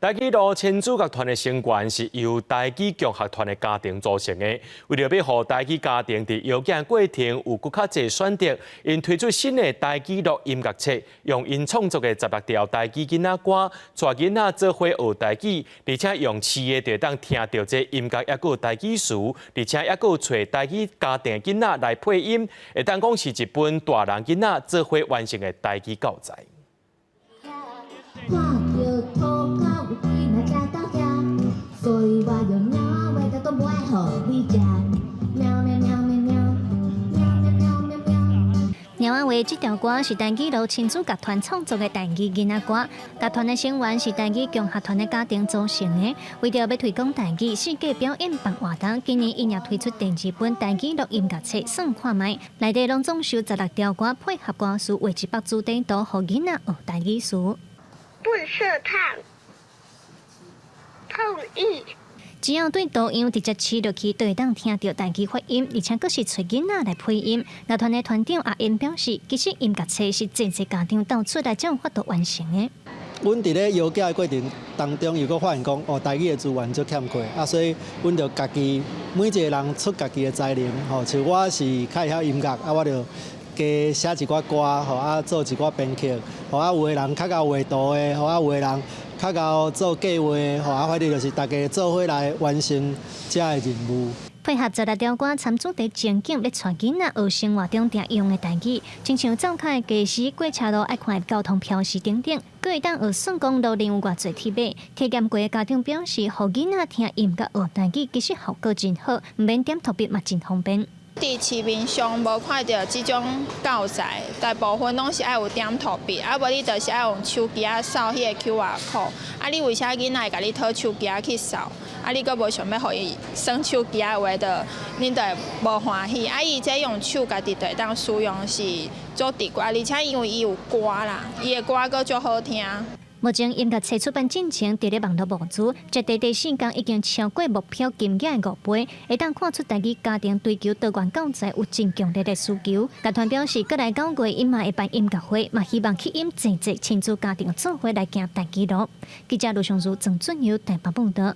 台語路親子樂團的成員是由台語共學團的家庭組成的，為著欲予台語家庭佇搖囝過程有閣較濟選擇，𪜶推出新的台語錄音樂冊，用𪜶創作的十六條台語囡仔歌，帶囡仔做伙學台語，而且用試的就會當聽著這音樂，猶閣有台語詞，而且猶閣有揣台語家庭的囡仔來配音，會當講是一本大人囡仔做伙完成的台語教材。看著塗跤有幾若食到遐，所以我用貓仔話甲都無愛予你食。喵喵喵喵喵，喵喵喵喵喵。貓仔話這條歌是台語路親子樂團創作的台語囡仔歌，樂團的成員是台語共學團的家庭組成的。為著欲推廣台語，四界表演辦活動，今年𪜶也推出電子本台語錄音樂冊，算看覓，內底攏總收十六條歌，配合歌詞畫一幅主題圖，予囡仔學台語詞。笨色燙，碰意。只要對圖樣直接試落去，就會當聽著台語發音，而且閣是揣囡仔來配音。樂團的團長阿英表示，其實音樂冊是濟濟家長鬥出來才有法度完成的。阮佇咧搖囝的過程當中，又閣發現講，哦，台語的資源足欠缺，啊，所以阮就家己每一個人出家己的才能，吼，像我是較會曉音樂，啊，我就加寫一寡歌，吼，啊，做一寡編曲，吼，啊，有的人較𠢕畫圖的，吼，啊，有的人較𠢕做計劃的，吼，啊，反正就是大家做伙來完成這个任務。配合十六條歌參主題情景，欲帶囡仔學生活中常用的台語，親像灶跤的家私過車路愛看的交通標示等等，閣會當學算講路裡有偌濟鐵馬。體驗過的家長表示，予囡仔聽音樂學台語，其實效果真好，毋免點塗筆嘛真方便。佇市面上無看著這種教材，大部分攏是愛有點塗筆，啊無你就是愛用手機仔掃彼个 QR code。啊，你為啥囡仔會共你討手機仔去掃？啊，你閣無想欲予伊耍手機仔的話，就恁就會無歡喜。啊，伊這用手家己就會當使用是足直觀，而且因為伊有歌啦，伊的歌閣足好聽。目前音樂冊出版進程佇咧網路募資，截至第四工已經超過目標金額的五倍，會當看出台語家庭追求多元教材有真強烈的需求。樂團表示，過來9月𪜶嘛會辦音樂會，嘛希望吸引濟濟親子家庭做伙來行台語路。記者盧尚如、鄭俊友台北報導。